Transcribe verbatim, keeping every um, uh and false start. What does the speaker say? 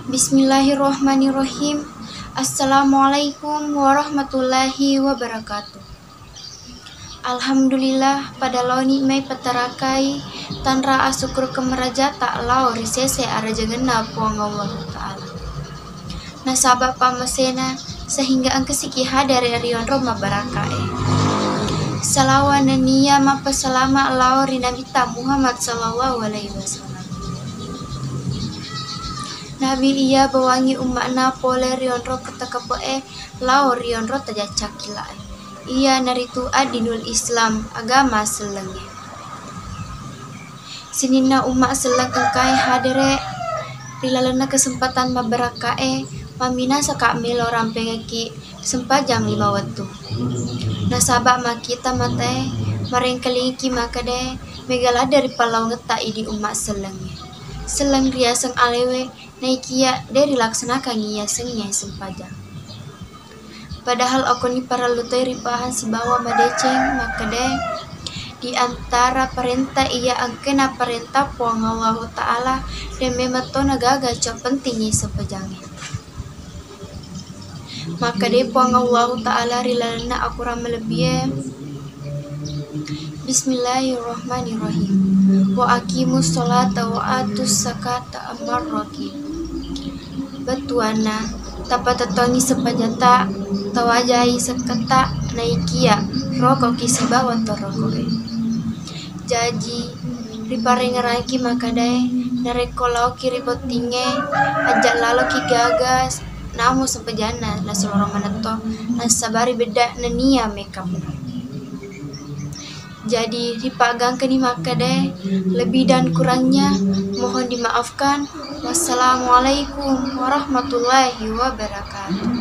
Bismillahirrahmanirrahim. Assalamualaikum warahmatullahi wabarakatuh. Alhamdulillah, pada laoni mai patarakai tanra asukkurukeng marajata lao ri sese arajangenna Puang Allahu Ta'ala. Nasaba pammasena sehingga engkasiki hadere ri onrong mabbarakae. Salawa nennia mappasalama lao ri Nabitta Muhammad sallallahu alaihi wasallam. Nabi iya bawangi umma'na pole ri onrong takape'e lao ri onrong tajaccakkila'e. Iyanaritu addinul Islam, agama sellengnge. Sininna umma selleng engkae hadere ri lalenna kesempatan mabbarakkae, mamminasaka melo rampengekki sempajang lima wettu. Nasaba makkita matae, marengkalingiki makkedae, mega ladde ri pallawangetta idi umma sellengnge. Selleng riaseng alewe, naikia de rilaksanakangngi yasengnge sempajang. Padahal okkoni parellu toi ripahang sibawa madeceng makkedae, di antara parenta iya engkena parenta Puang Allahu Ta'ala, dan memang to nagaga cok pentingngi sempajangnge. Makkedai Puang Allahu Ta'ala ri lalenna akorang malebbie, Bismillahirrahmanirrahim. Wa aqimus sholata wa atuz zakata amar raqib. Bettuanna, tapatettongi sempajata, tawajai sekketta, naikia rokoki sibawa torokoe. Jaji, riparengerangki makkedae, narekko laoki ri bottingnge, ajja laloki gaga namo sempajanna nasolorong manetto, nassabari bedda nennia makeup. Jadi, ripaggangkani makkedae, lebih dan kurangnya mohon dimaafkan. Wassalamualaikum warahmatullahi wabarakatuh.